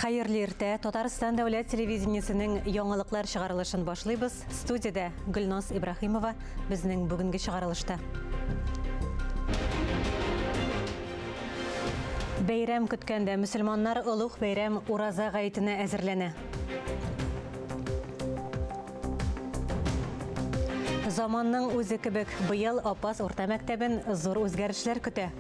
Хәерле иртә. Татарстан дәүләт телевидениесенең яңалыклар чыгарылышын башлыйбыз. Студиядә Гөлназ Ибраһимова безнең бүгенге чыгарылышта. Бәйрәм көткәндә мөселманнар олуг бәйрәм Ураза гаетенә әзерләнә. Заманның үзе кебек быел Апас урта мәктәбен зур үзгәрешләр көтә.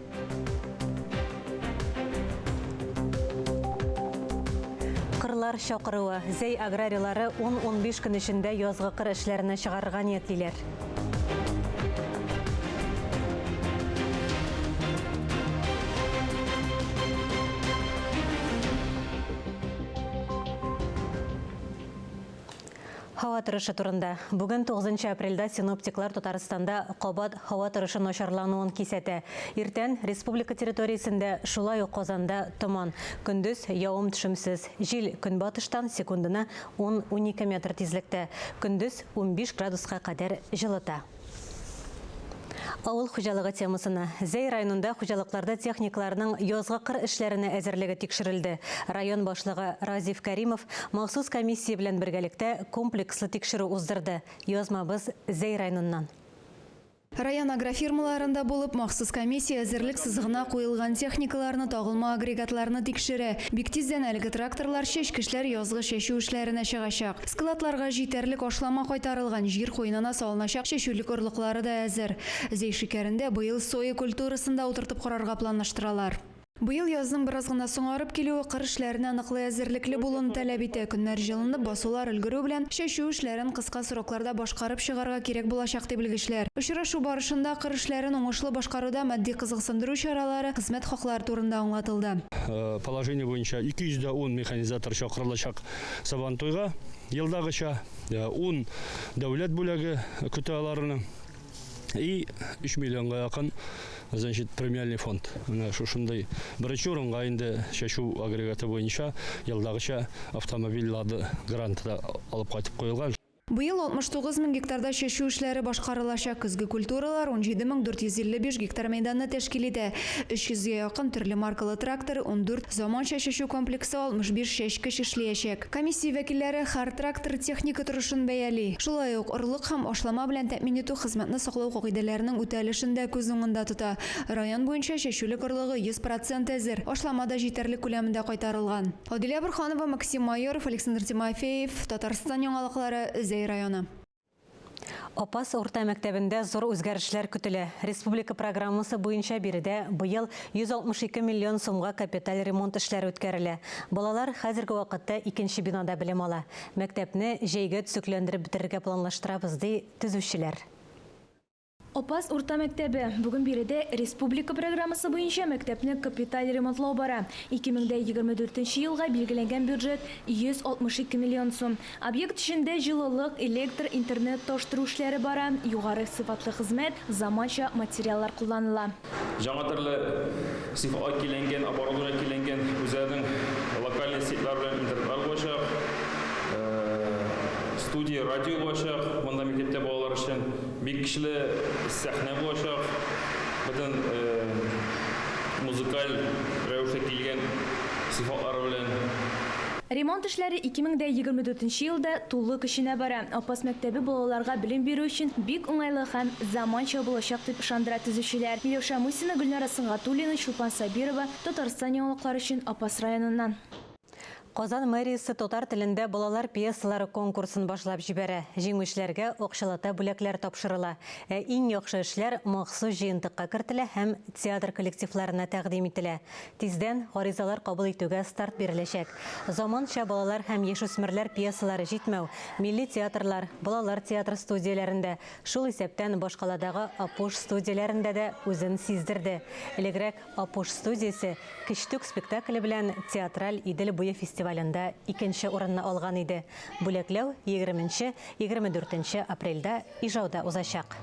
Кырлар чакыруы. Зәй аграрийлары 10-15 көн эчендә язгы кыр эшләренә чыгарырга ниятлиләр. Һава торышы турында. Бүген 9 апрельдә синоптиклар Татарстанда кабат һава торышы начарлануын кисәтә. Иртән республика территориясендә, шулай ук Казанда томан. Көндез явым-төшемсез. Җил көнбатыштан секундына 10-12 метр тизлектә. Көндез 15 градуска кадәр җылыта. Авыл хуҗалыгы темасына. Зәй районында хуҗалыкларда техникларның язгы кыр эшләренә әзерлеге тикшерелде. Район башлыгы Разиф Кәримов махсус комиссия белән бергәлектә комплекслы тикшерү уздырды. Язмабыз Зәй районыннан. Район агрофирмаларында булып, махсус комиссия әзерлек сызыгына куелган техникаларны, тагылма агрегатларны тикшерә. Бик тиздән әлеге тракторлар, чәчкечләр язгы чәчү эшләренә чыгачак. Складларга җитәрлек ашлама кайтарылган, җир куенына салыначак чәчүлек орлыклары да әзер. Зәй шикәрендә быел соя культурасын да утыртып карарга планлаштыралар. Быел язның бераз гына соңарып килүе кыр эшләренә ныклы әзерлекле булуны таләп итә. Көннәр җылынып, басулар өлгерү белән, чәчү эшләрен кыска срокларда башкарып чыгарга кирәк булачак, ди белгечләр. Очрашу барышында кыр эшләрен уңышлы башкаруда матди кызыксындыру чаралары, хезмәт хаклары турында аңлатылды. Положение буенча 210 механизатор чакырылачак. Сабантуйга елдагыча 10 дәүләт бүләге көтә аларны. И 3 миллионга якын, значит, премиальный фонд. Менә шушындый беренче урынга инде чәчү агрегаты буенча елдагыча автомобиль Лада Гранта да алып кайтып куелган. Быел 69 мең гектарда чәчү эшләре башкарылачак. Көзге культуралар 17455 гектар мәйданны тәшкил итә. 300 гә якын төрле маркалы трактор, 14 заманча чәчү комплексы, 65 чәчкеч эшлиячәк. Комиссия вәкилләре һәр трактор техника торышын бәяли. Шулай ук орлык һәм ашлама белән тәэмин итү, хезмәтне саклау кагыйдәләренең үтәлешен дә күз уңында тота. Район буенча чәчүлек орлыгы 100 процент әзер, ашлама да җитәрлек күләмендә кайтарылган. Адилә Борһанова, Максим Майоров, Александр Тимофеев, Татарстан яңалыклары, Зәй районы. Апас урта мәктәбендә зур үзгәрешләр көтелә. Республика программасы буенча биредә быел 162 миллион сумга капиталь ремонт эшләре үткәрелә. Балалар хәзерге вакытта икенче бинада белем ала. Мәктәпне җәйгә төзекләндереп бетерергә планлаштырабыз, ди төзүчеләр. Апас урта мәктәбе. Бүген биредә республика программасы буенча мәктәпне капиталь ремонтлау бара. 2024 елга билгеләнгән бюджет 162 миллион сум. Объект эчендә җылылык, электр, интернет тоташтыру эшләре бара, югары сыйфатлы хезмәт, заманча материаллар кулланыла. Яңа төрле сыйфатлар киләнгән, оборудование киләнгән, үзләренең локальный сетьлар белән интернетлар булачак, студия, радио булачак, монда мәктәптә балалар өчен. Бик көчле сәхнә булачак. Бөтен музыкаль рәвештә килгән сыйфатлары белән. Ремонт эшләре 2024 елда тулы көченә бара. Апас мәктәбе балаларга белем бирү өчен бик уңайлы һәм заманча булачак, дип ышандыра төзүчеләр. Миләүшә Мусина, Гөлнара Сөнгатуллина, Чулпан Сабирова, Татарстан яңалыклары өчен Апас районыннан. Казан мэриясе татар телендә балалар пьесалары конкурсын башлап җибәрә. Җиңүчеләргә акчалата бүләкләр тапшырыла. Ә иң яхшы эшләр махсус җыентыкка кертелә һәм театр коллективларына тәкъдим ителә. Тиздән гаризалар кабул итүгә старт биреләчәк. Заманча балалар һәм яшүсмерләр пьесалары җитмәү, милли театрлар, балалар театры студияләрендә, шул исәптән башкаладагы Апуш студияләрендә дә үзен сиздерде. Элегрәк Апуш студиясе Кечтүк спектакле белән Театраль Идел буе фестивалендә икенче урынны алган иде. Бүләкләү егерменче, 24 апрельдә Ижауда узачак.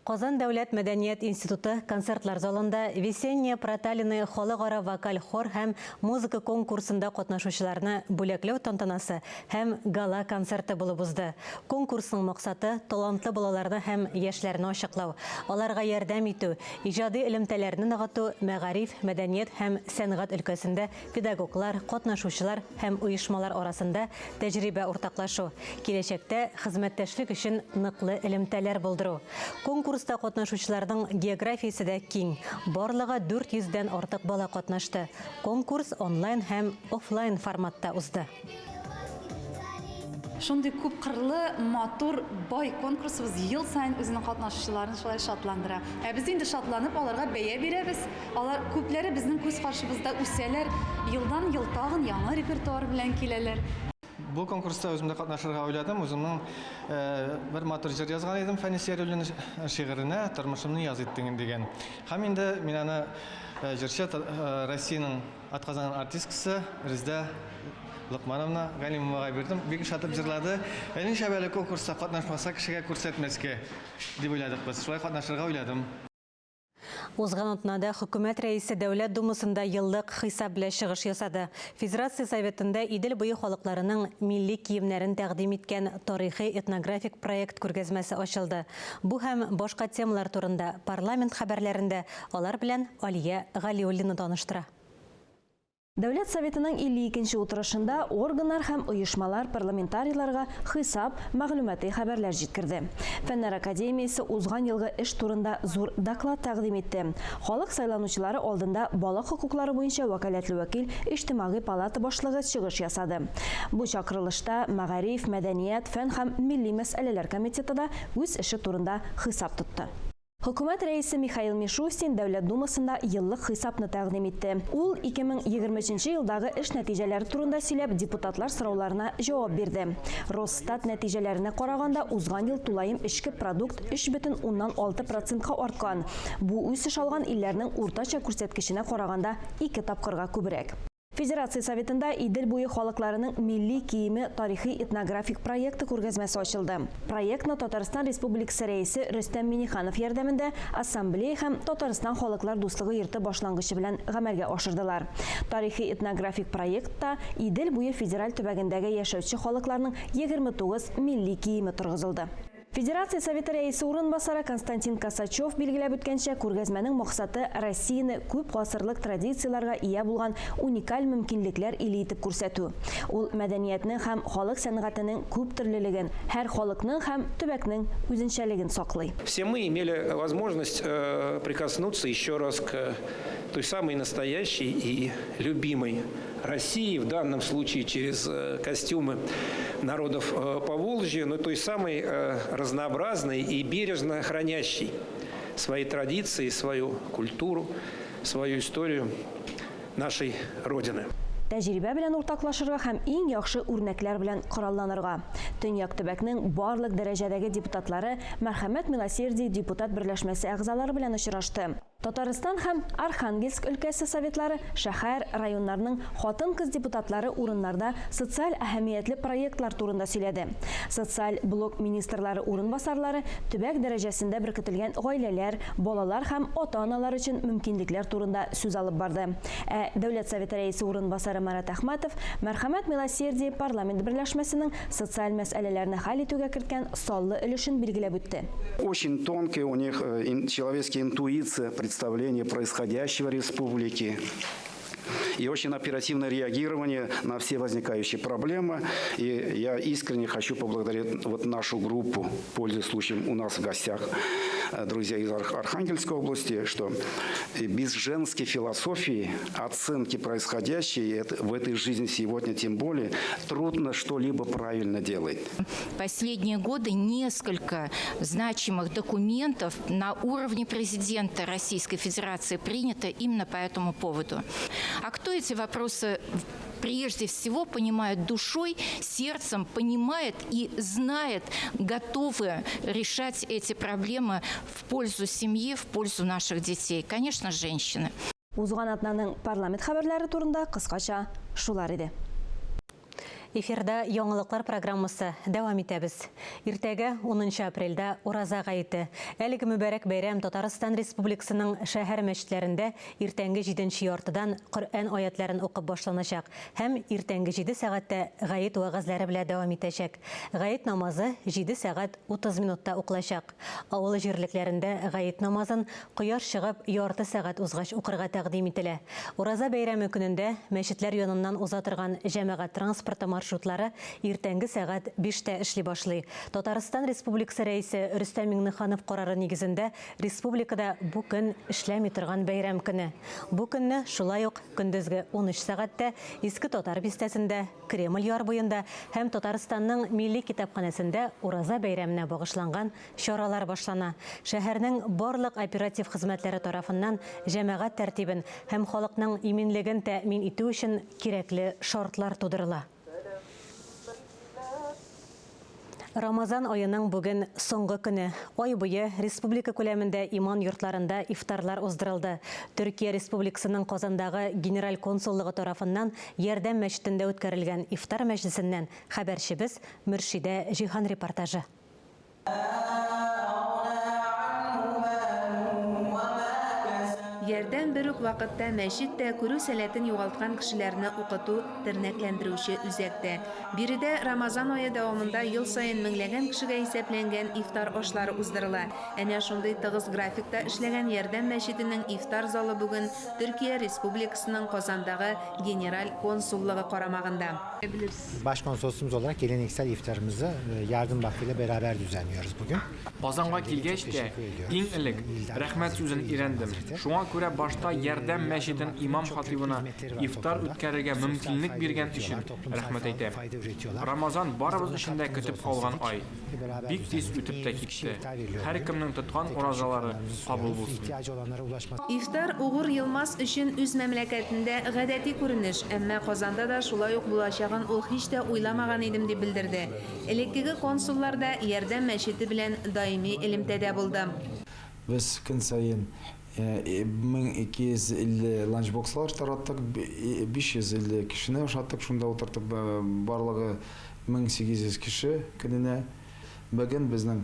Казан дәүләт мәдәният институты концертлар залында Весенние проталины халыкара вокаль хор һәм музыка конкурсында катнашучыларны бүләкләү тантанасы һәм гала-концерты булып узды. Конкурсның максаты, талантлы балаларны һәм яшьләрне ачыклау, аларга ярдәм итү, иҗади элемтәләрне ныгыту, мәгариф, мәдәният һәм сәнгать өлкәсендә педагоглар, катнашучылар һәм оешмалар арасында тәҗрибә уртаклашу, киләчәктә хезмәттәшлек өчен ныклы элемтәләр булдыру. Конкурста катнашучыларның географиясе дә киң, барлыгы 400 дән артык бала катнашты. Конкурс онлайн һәм офлайн форматта узды. Шундый күпкырлы, матур, бай конкурсыбыз ел саен үзенең катнашучыларын шулай шатландыра. Ә без инде шатланып аларга бәя бирәбез. Алар күпләре безнең күз каршыбызда үсәләр, елдан-ел тагын яңа репертуар белән киләләр. Бу конкурста үзем дә катнашырга уйладым. Үземнең бер матур җыр язган идем Фәнис Яруллин шигыренә Тормышымны яз иттең дигән. Һәм инде мин аны җырчы Россиянең атказанган артисткасы Резда Локмановна Галимовага бирдем. Бик ошатып җырлады. Ә нишләп әле конкурста катнашмаса, кешегә күрсәтмәскә дип уйладык без. Шулай катнашырга уйладым. Узган атнада Хөкүмәт Рәисе Дәүләт Думасында еллык хисап белән чыгыш ясады. Федерация Советында Идел буе халыкларының милли киемнәрен тәкъдим иткән тарихи этнографик проект күргәзмәсе ачылды. Бу һәм башка темалар турында парламент хәбәрләрендә алар белән Алия Галиуллина таныштыра. Дәүләт Советының 52 нче утырышында органнар һәм оешмалар парламентарийларга хисап, мәгълүмати хәбәрләр җиткерде. Фәннәр академиясе узган елгы эш турында зур доклад тәкъдим итте. Халык сайланучылары алдында бала хокуклары буенча вәкаләтле вәкил, Иҗтимагый палата башлыгы чыгыш ясады. Бу чакырылышта Мәгариф, мәдәният, фән һәм милли мәсьәләләр комитеты да үз эше турында хисап тотты. Хөкүмәт Рәисе Михаил Мишустин Дәүләт Думасында еллык хисапны тәкъдим итте. Ул 2023 нче елдагы эш нәтиҗәләре турында сөйләп, депутатлар сорауларына җавап бирде. Росстат нәтиҗәләренә караганда, узган ел тулаем эчке продукт 3,6 процентка арткан. Бу үсеш алган илләрнең уртача күрсәткеченә караганда ике тапкырга күбрәк. Федерация Советында Идел буе халыкларының милли киеме тарихи-этнографик проекты күргәзмәсе ачылды. Проектны Татарстан Республикасы Рәисе Рөстәм Миңнеханов ярдәмендә Ассамблея һәм Татарстан Халыклар дуслыгы йорты башлангычы белән гамәлгә ашырдылар. Тарихи-этнографик проектта Идел буе федераль төбәгендәге яшәүче халыкларның 29 милли киеме торгызылды. Федерация Советы Рәисе урынбасары Константин Косачев билгеләп үткәнчә, күргәзмәнең максаты Россияне күп гасырлык традицияләргә ия булган уникаль мөмкинлекләр иле итеп күрсәтү. Ул мәдәниятнең һәм халык сәнгатенең күптөрлелеген, һәр халыкның һәм төбәкнең үзенчәлеген саклый. Все мы имели возможность прикоснуться еще раз к той самой настоящей и любимой России, в данном случае через костюмы народов Поволжья, но той самой разнообразной и бережно хранящей свои традиции, свою культуру, свою историю нашей Родины. Тәҗрибә белән уртаклашырга һәм иң яхшы үрнәкләр белән коралланырга. Төньяк төбәкнең барлык дәрәҗәдәге депутатлары Мәрхәмәт Милосердие депутат берләшмәсе әгъзалары белән очрашты. Татарстан һәм Архангельск өлкәсе Советлары, шәһәр, районнарның хатын-кыз депутатлары урыннарда социаль әһәмиятле проектлар турында сөйләде. Социаль блок министрлары урынбасарлары төбәк дәрәҗәсендә беркетелгән гаиләләр, балалар һәм ата-аналар өчен мөмкинлекләр турында сүз алып барды. Ә Дәүләт Советы Рәисе урынбасары Марат Әхмәтов Мәрхәмәт Милосердие парламент берләшмәсенең социаль мәсьәләләрне хәл итүгә керткән саллы өлешен билгеләп үтте. Очень тонкие у них человеческие интуиция, представление происходящего в республике и очень оперативное реагирование на все возникающие проблемы. И я искренне хочу поблагодарить вот нашу группу, пользуясь случаем, у нас в гостях друзья из Архангельской области, что без женской философии, оценки происходящей в этой жизни сегодня тем более, трудно что-либо правильно делать. Последние годы несколько значимых документов на уровне президента Российской Федерации принято именно по этому поводу. А кто эти вопросы прежде всего понимает душой, сердцем, понимает и знает, готовы решать эти проблемы в пользу семьи, в пользу наших детей? Конечно, женщины. Узган атнаның парламент хәбәрләре турында кыскача шулар иде. Эфирда яңалыклар программасы дәвам итәбез. Иртәгә 10 апрельдә Ураза гаете. Әлеге мөбарәк бәйрәм Татарстан Республикасының шәһәр мәчетләрендә иртәнге 7 яртыдан Коръән аятларын укып башланачак һәм иртәнге 7 сәгатьтә гает вәгазьләре белән дәвам итәчәк. Гает намазы 7 сәгать 30 минутта укылачак. Авыл җирлекләрендә гает намазын кояш чыгып ярты сәгать узгач укырга тәкъдим ителә. Ураза бәйрәме көнендә мәчетләр яныннан уза торган җәмәгать транспорты маршрутлары иртәнге сәгать 5тә эшли башлый. Татарстан Республикасы рәисе Рөстәм Миңнеханов карары нигезендә республикада бу көн эшләми торган бәйрәм көне. Бу көнне шулай ук көндезге 13 сәгатьтә Иске Татар бистәсендә, Кремль яр буенда һәм Татарстанның милли китапханәсендә Ураза бәйрәменә багышланган чаралар башлана. Шәһәрнең барлык оператив хезмәтләре тарафыннан җәмәгать тәртибен һәм халыкның иминлеген тәэмин итү өчен кирәкле шартлар тудырыла. Рамазан аеның бүген соңгы көне. Ай буе республика күләмендә иман йортларында ифтарлар уздырылды. Төркия Республикасының Казандагы генераль консуллыгы тарафыннан Ярдәм мәчетендә үткәрелгән ифтар мәҗлесеннән хәбәрчебез Мөршидә Җиһан репортажы. Ярдәм бер үк вакытта мәчет тә, күрү сәләтен югалткан кешеләрне укыту, тернәкләндерүче үзәк тә. Биредә Рамазан ае дәвамында ел саен меңләгән кешегә исәпләнгән ифтар ашлары уздырыла. Әнә шундый тыгыз графикта эшләгән Ярдәм мәчетенең ифтар залы бүген Төркия Республикасының Казандагы Генераль консуллыгы карамагында. Başkonsolosluğumuz olarak geleneksel iftarımızı Yardım Vakfı ile beraber düzenliyoruz bugün. Казанга килгәч тә, иң элек, рәхмәт сүзен өйрәндем. Шуңа күрә башта Ярдәм мәчетен имам-хатыйбына ифтар үткәрергә мөмкинлек биргән өчен рәхмәт әйтәм. Рамазан барыбыз өчен дә көтеп алган ай. Бик тиз үтеп тә китте. Һәркемнең тоткан уразалары кабул булсын. Ифтар Угур Йылмаз өчен үз мәмләкәтендә гадәти күренеш, әмма Казанда да шулай ук булачагын ул һич тә уйламаган идем дип белдерде. Элеккеге консуллар да Ярдәм мәчете белән даими элемтәдә булды. Без көн саен 1250 ланчбокслар тараттык, 550 кешене ашаттык, шунда утыртып, барлыгы 1800 кеше көненә. Бүген безнең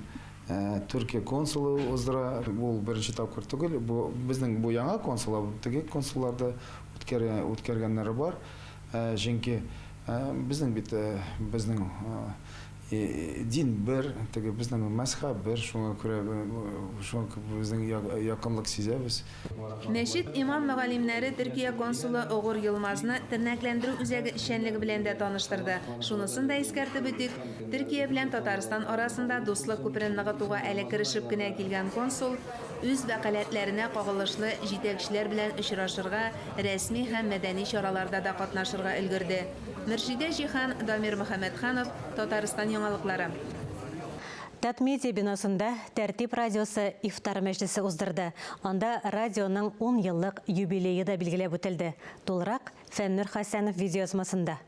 Төркия консулы уздыра. Бу беренче тапкыр түгел. Бу безнең бу яңа консул, теге консулларда үткәргәннәре бар. Чөнки безнең бит безнең дин бер, теге безнең мәзһәб бер, шуңа күрә шуңа безнең якынлык сизәбез. Мәчет имам-мөгаллимнәре Төркия консулы Огур Йылмазны тернәкләндерү үзәге эшчәнлеге белән дә таныштырды. Шунысын да искәртеп үтик, Төркия белән Татарстан арасында дуслык күперен ныгытуга әле керешеп кенә килгән консул үз вәкаләтләренә кагылышлы җитәкчеләр белән очрашырга, рәсми һәм мәдәни чараларда да катнашырга өлгерде. Мөршидә Җиһан, Дамир Мөхәммәтханов, Татарстан яңалыклары. Татмедиа бинасында Тәртип радиосы ифтар мәҗлесе уздырды. Анда радионың 10 еллык юбилее да билгеләп үтелде. Тулырак Фәннур Хәсәнов видеоязмасында.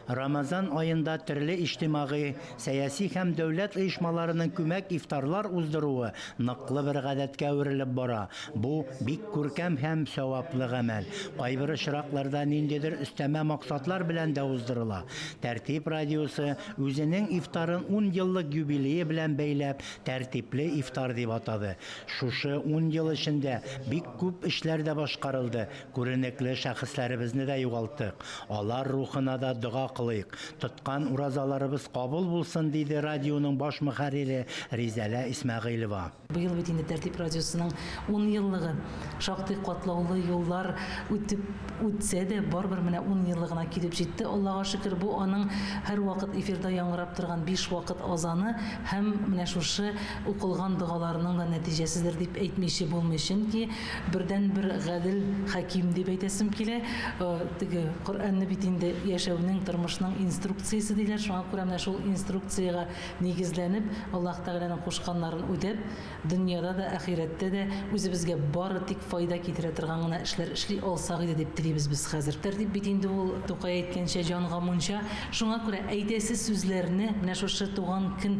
Рамазан аенда төрле иҗтимагый, сәяси һәм дәүләт оешмаларының күмәк ифтарлар уздыруы ныклы бер гадәткә әверелеп бара. Бу бик күркәм һәм саваплы гамәл. Кайбер очракларда ниндидер өстәмә максатлар белән дә уздырыла. Тәртип радиосы үзенең ифтарын 10 еллык юбилее белән бәйләп, тәртипле ифтар дип атады. Шушы 10 ел эчендә бик күп эшләр дә башкарылды. Күренекле шәхесләребезне дә югалттык. Алар рухына да дога кылыйк. Тоткан уразаларыбыз кабул булсын, диде радионың баш мөхәррире Ризәлә Исмәгыйлева. Быел бит инде Тәртип радиосының 10 еллыгы. Шактый катлаулы юллар үтеп үтсә дә, барыбер менә 10 еллыгына килеп җитте. Аллага шөкер, бу аның һәрвакыт эфирда яңгырап торган 5 вакыт азаны һәм менә шушы укылган догаларының да нәтиҗәседер дип әйтмичә булмый. Чөнки бердәнбер гадел хаким дип әйтәсем килә. Теге Коръәнне бит инде яшәүнең, тормышның инструкциясе диләр. Шуңа күрә менә шул инструкциягә нигезләнеп, Аллаһ Тәгаләнең кушканнарын үтәп, дөньяда да, ахирәттә дә үзебезгә бары тик файда китерә торган гына эшләр эшли алсак иде дип телибез без хәзер. Тәртип бит инде ул, Тукай әйткәнчә, җанга мунча. Шуңа күрә әйтәсе сүзләрне менә шушы туган көн.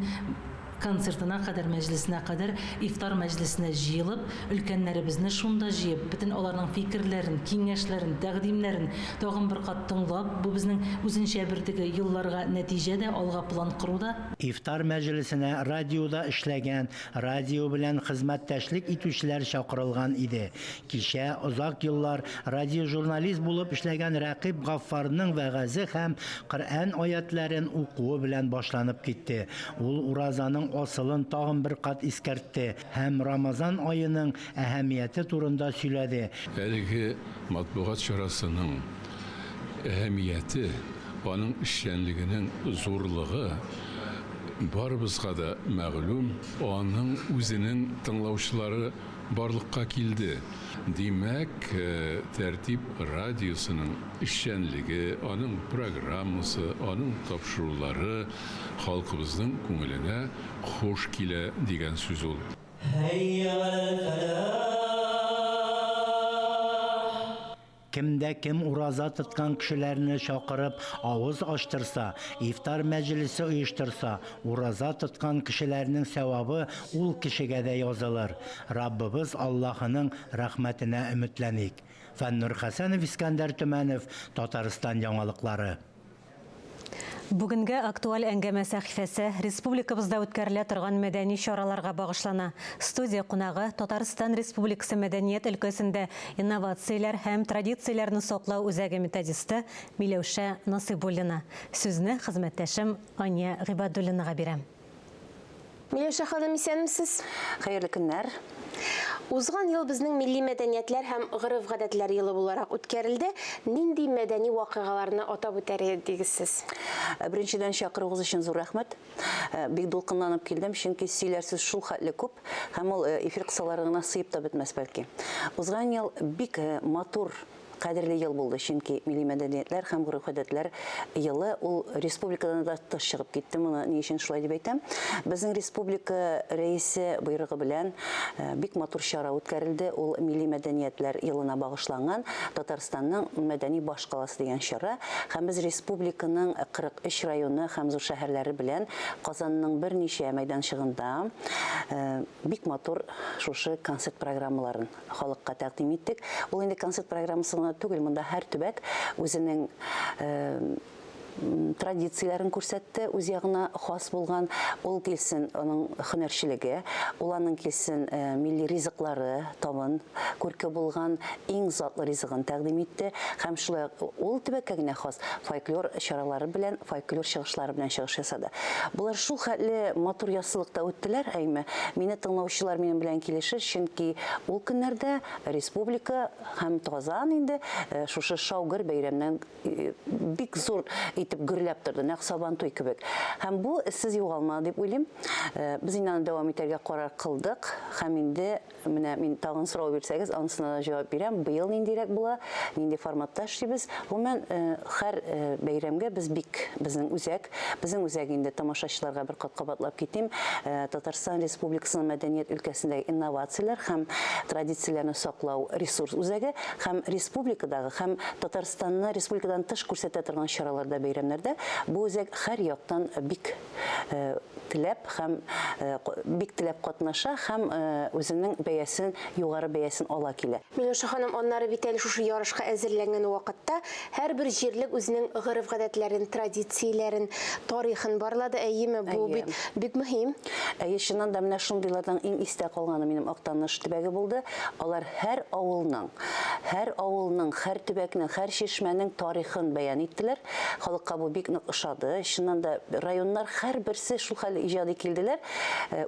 концертына кадәр, мәҗлесенә кадәр ифтар мәҗлесенә җыелып, өлкәннәребезне шунда җыеп, бөтен аларның фикерләрен, киңәшләрен, тәкъдимнәрен тагын бер кат тыңлап, бу безнең үзенчә бер теге елларга нәтиҗә дә, алга план кору да. Ифтар мәҗлесенә радиода эшләгән, радио белән хезмәттәшлек итүчеләр чакырылган иде. Кичә озак еллар радиожурналист булып эшләгән Рәкыйп Гаффарның вәгазе һәм Коръән аятьләрен укуы белән башланып китте. Ул уразаның асылын тагын бер кат искәртте һәм Рамазан аеның әһәмияте турында сөйләде. Әлеге матбугат чарасының әһәмияте, аның эшчәнлегенең зурлыгы барыбызга да мәгълүм. Аның үзенең тыңлаучылары барлыкка килде. Димәк, Тәртип радиосының эшчәнлеге, аның программасы, аның тапшырулары халкыбызның күңеленә хуш килә дигән сүз ул. Кем дә кем ураза тоткан кешеләрне чакырып авыз ачтырса, ифтар мәҗлесе оештырса, ураза тоткан кешеләрнең сәвабы ул кешегә дә язылыр. Раббыбыз Аллаһының рәхмәтенә өметләник. Фәннур Хәсәнов, Искәндәр Төмәнов, Татарстан яңалыклары. Бүгенге актуаль әңгәмә сәхифәсе республикабызда үткәрелә торган мәдәни чараларга багышлана. Студия кунагы Татарстан Республикасы мәдәният өлкәсендә инновацияләр һәм традицияләрне саклау үзәге методисты Миләүшә Насыйбуллина. Сүзне хезмәттәшем Ания Гыйбадуллинага бирәм. Миләүшә ханым, исәнмесез? Хәерле көннәр. Узган ел безнең милли мәдәниятләр һәм гореф-гадәтләр елы буларак үткәрелде. Нинди мәдәни вакыйгаларны атап үтәр идегез сез? Беренчедән, чакыруыгыз өчен зур рәхмәт. Бик дулкынланып килдем, чөнки сөйләр сүз шул хәтле күп һәм ул эфир кысаларына гына сыеп та бетмәс бәлки. Узган ел бик матур, кадерле ел булды, чөнки милли мәдәниятләр һәм гореф-гадәтләр елы ул республикадан да тыш чыгып китте. Моны ни өчен шулай дип әйтәм? Безнең республика рәисе боерыгы белән бик матур чара үткәрелде. Ул милли мәдәниятләр елына багышланган Татарстанның мәдәни башкаласы дигән чара. Һәм без республиканың 43 районы һәм зур шәһәрләре белән Казанның берничә мәйданчыгында бик матур шушы концерт программаларын халыкка тәкъдим иттек. Ул инде концерт программасы гына түгел, монда һәр төбәк үзенең традицияләрен күрсәтте, үз ягына хас булган. Ул килсен аның һөнәрчелеге, ул аның килсен милли ризыклары, табын күрке булган иң затлы ризыгын тәкъдим итте. Һәм шулай ук ул төбәккә генә хас фольклор чаралары белән, фольклор чыгышлары белән чыгыш ясады. Болар шул хәтле матур яссылыкта үттеләр, әйме? Мине тыңлаучылар минем белән килешер, чөнки ул көннәрдә республика һәм Казан инде шушы шау-гөр бәйрәмнән бик зур итеп гөрләп торды, нәкъ Сабантуй кебек. Һәм бу эзсез югалмады дип уйлыйм. Без инде аны дәвам итәргә карар кылдык һәм инде Менә мин тагын сорау бирсәгез, анысына да җавап бирәм. Быел ниндирәк була, нинди форматта эшлибез? Гомумән, һәр бәйрәмгә без бик, безнең үзәк, безнең үзәк инде тамашачыларга бер кат кабатлап китим, Татарстан Республикасының мәдәният өлкәсендәге инновацияләр һәм традицияләрне саклау ресурс үзәге һәм республикадагы һәм Татарстанны республикадан тыш күрсәтә торган чараларда, бәйрәмнәрдә бу үзәк һәр яктан бик теләп һәм бик теләп катнаша һәм үзенең бәясен, югары бәясен ала килә. Миләүшә ханым, аннары бит әле шушы ярышка әзерләнгән вакытта һәрбер җирлек үзенең гореф-гадәтләрен, традицияләрен, тарихын барлады, әйеме? Бу бит бик мөһим. Әйе, чыннан да менә шундыйлардан иң истә калганы минем Актаныш төбәге булды. Алар һәр авылның, һәр авылның, һәр төбәкнең, һәр чишмәнең тарихын бәян иттеләр. Халыкка бу бик нык ошады. Чыннан да, районнар һәрберсе шул хәл иҗади килделәр.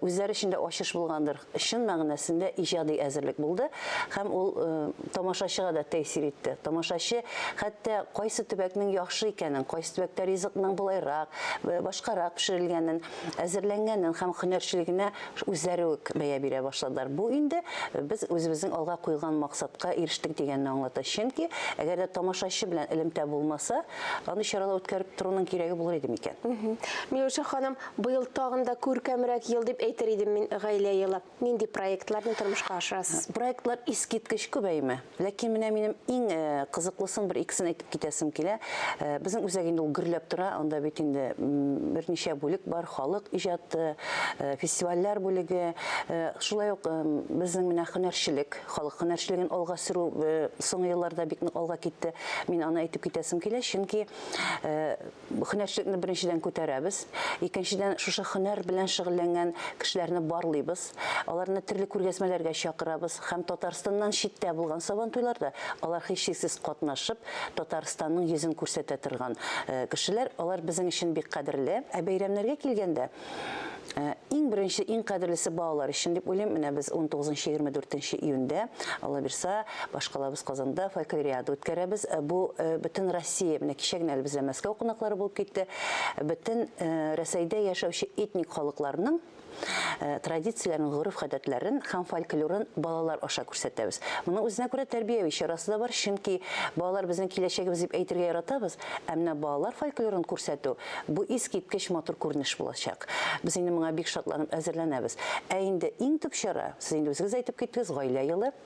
Үзләре өчен дә ачыш булгандыр. Чын мәгънәсендә иҗади әзерлек булды. Һәм ул тамашачыга да тәэсир итте. Тамашачы хәтта кайсы төбәкнең яхшы икәнен, кайсы төбәктә ризыкның болайрак, башкарак пешерелгәнен, әзерләнгәнен һәм һөнәрчелегенә үзләре үк бәя бирә башладылар. Бу инде без үзебезнең алга куелган максатка ирештек дигәнне аңлата. Чөнки әгәр дә тамашачы белән элемтә булмаса, андый чаралар үткәреп торуның кирәге булыр иде микән? Миләүшә ханым, быел тагын да күркәмрәк ел дип әйтер идем мин, Гаилә елы. Нинди проектларны тормышка ашырасыз? Проектлар искиткеч күп, әйеме? Ләкин менә минем иң кызыклысын бер икесен әйтеп китәсем килә. Безнең үзәк инде ул гөрләп тора, анда бит инде берничә бүлек бар, халык иҗаты, фестивальләр бүлеге, шулай ук безнең менә һөнәрчелек, халык һөнәрчелеген алга сөрү соңгы елларда бик нык алга китте. Мин аны әйтеп китәсем килә, чөнки һөнәрчелекне беренчедән күтәрәбез, икенчедән шушы һөнәр белән шөгыльләнгән кешеләрне барлыйбыз, аларны төрле күргәзмәләргә чакырабыз һәм Татарстаннан читтә булган Сабантуйларда алар һичшиксез катнашып, Татарстанның йөзен күрсәтә торган кешеләр, алар безнең өчен бик кадерле. Ә бәйрәмнәргә килгәндә, Иң беренче, иң кадерлесе балалар өчен дип уйлыйм. Менә без 19-24 июньдә, Алла бирса, башкалабыз Казанда фольклориада үткәрәбез. Бу бөтен Россия, менә кичә генә әле бездә Мәскәү кунаклары булып китте. Бөтен Рәсәйдә яшәүче этник халыкларның традицияләрен, гореф-гадәтләрен һәм фольклорын балалар аша күрсәтәбез. Моның үзенә күрә тәрбияви чарасы да бар, чөнки балалар безнең киләчәгебез дип әйтергә яратабыз, ә менә балалар фольклорын күрсәтү Бу искиткеч матур күренеш булачак. Без инде моңа бик шатланып әзерләнәбез. Ә инде иң төп чара, сез инде үзегез әйтеп киттегез, Гаилә елы.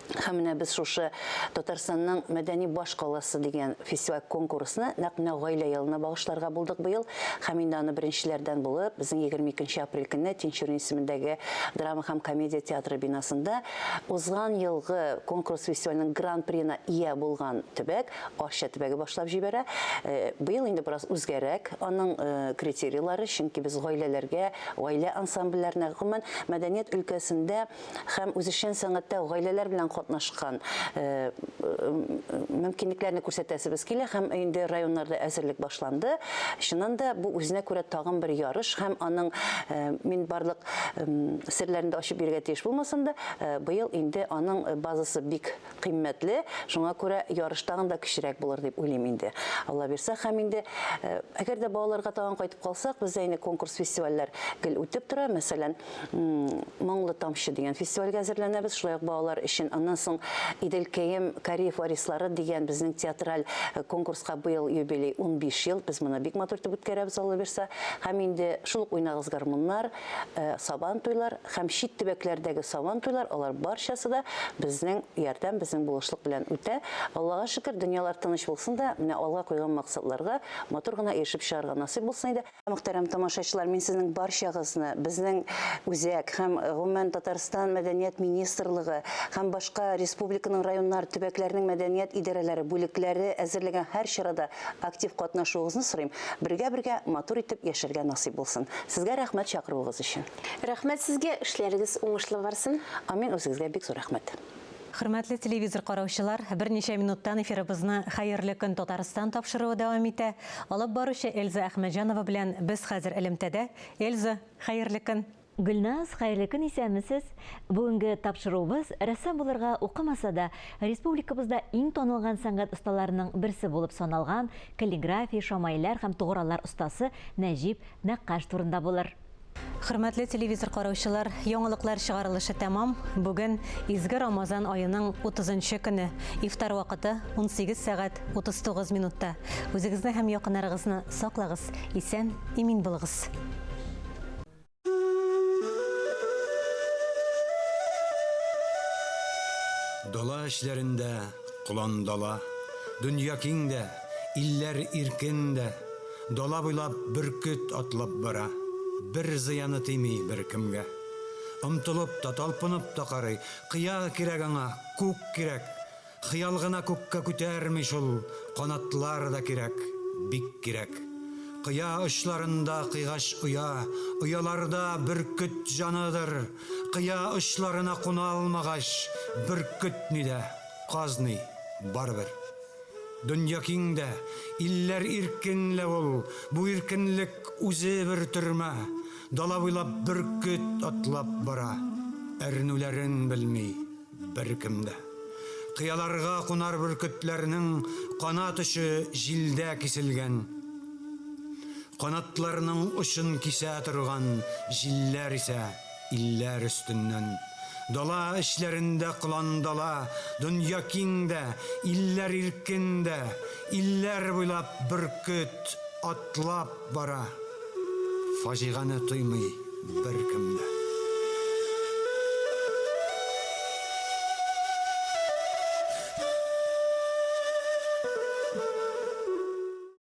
Һәм менә без шушы Татарстанның мәдәни баш каласы дигән фестиваль-конкурсны нәкъ менә Гаилә елына багышларга булдык быел. Һәм инде аны беренчеләрдән булып, безнең 22 нче апрель көнне Тинчурин исемендәге драма һәм комедия театры бинасында узган елгы конкурс-фестивальнең гран-приена ия булган төбәк, Арча төбәге башлап җибәрә. Быел инде бераз үзгәрәк аның критерийлары, чөнки без гаиләләргә, гаилә ансамбльләренә, гомумән, мәдәният өлкәсендә һәм үзешчән сәнгатьтә гаиләләр белән катнашкан мөмкинлекләрне күрсәтәсебез килә һәм инде районнарда әзерлек башланды. Чыннан да, бу үзенә күрә тагын бер ярыш һәм аның мин барлык серләрен дә ачып бирергә тиеш булмасам да, быел инде аның базасы бик кыйммәтле, шуңа күрә ярыш тагын да көчлерәк булыр дип уйлыйм инде. Алла бирсә, һәм инде әгәр дә балаларга тагын кайтып калсак, бездә инде конкурс-фестивальләр гел үтеп тора. Мәсәлән, Моңлы тамчы дигән фестивальгә әзерләнәбез, шулай ук балалар өчен. Аннан соң Иделкәем Кариев варислары дигән безнең театраль конкурска быел юбилей 15 ел. Без моны бик матур итеп үткәрәбез, Алла бирсә. Һәм инде шул ук Уйнагыз гармуннар, Сабан туйлар һәм чит төбәкләрдәге сабан туйлар, алар барчасы да безнең ярдәм, безнең булышлык белән үтә. Аллага шөкер, дөньялар тыныч булсын да, менә алга куйган максатларга матур гына ирешеп чыгарга насыйп булсын иде. Мөхтәрәм тамашачылар, мин сезнең барчагызны, безнең үзәк һәм гомумән Татарстан мәдәният министрлыгы һәм башка республиканың районнар, төбәкләрнең мәдәният идарәләре, бүлекләре әзерләгән һәр чарада актив катнашуыгызны сорыйм. Бергә-бергә матур итеп яшәргә насыйп булсын. Сезгә рәхмәт чакыруыгыз өчен. Рәхмәт сезгә, эшләрегез уңышлы барсын. Амин, үзегезгә бик зур рәхмәт. Хөрмәтле телевизор караучылар, берничә минуттан эфирыбызны Хәерле көн, Татарстан тапшыруы дәвам итә. Алып баручы Эльза Әхмәтҗанова белән без хәзер элемтәдә. Эльза, хәерле көн! Гөлназ, хәерле көн, исәнмесез! Бүгенге тапшыруыбыз рәссам булырга укымаса да, республикабызда иң танылган сәнгать осталарының берсе булып саналган каллиграфия, шамаилләр һәм тугралар остасы Нәҗип Нәккаш турында булыр. Хөрмәтле телевизор караучылар, яңалыклар чыгарылышы тәмам. Бүген изге Рамазан аеның 30 нчы көне. Ифтар вакыты 18 сәгать 39 минутта. Үзегезне һәм якыннарыгызны саклагыз, исән, имин булыгыз! Дала эчләрендә, колан дала. Дөнья киң дә, илләр иркен дә. Дала буйлап бөркет атлап бара. Бер зыяны тими беркемгә. Омтылып та, талпынып та карый. Кыя кирәк аңа, күк кирәк. Хыял гына күккә күтәрми шул, Канатлар да кирәк, бик кирәк. Кыя очларында кыйгач оя, Ояларда бөркет җаныдыр. Кыя очларына куна алмагач, Бөркет ни дә, каз ни, барыбер. Дөнья киң дә, илләр иркен лә ул, Бу иркенлек үзе бер төрмә. Дала буйлап бөркет атлап бара, Әрнүләрен белми. Беркем дә. Кыяларга кунар бөркетләрнең канат очы җилдә киселгән. Канатларының очын кисә торган җилләр исә илләр өстеннән. Дала эчләрендә колан дала, Дөнья киң дә, илләр иркен дә, Илләр буйлап бөркет атлап бара. Фаҗигане тоймый беркем дә.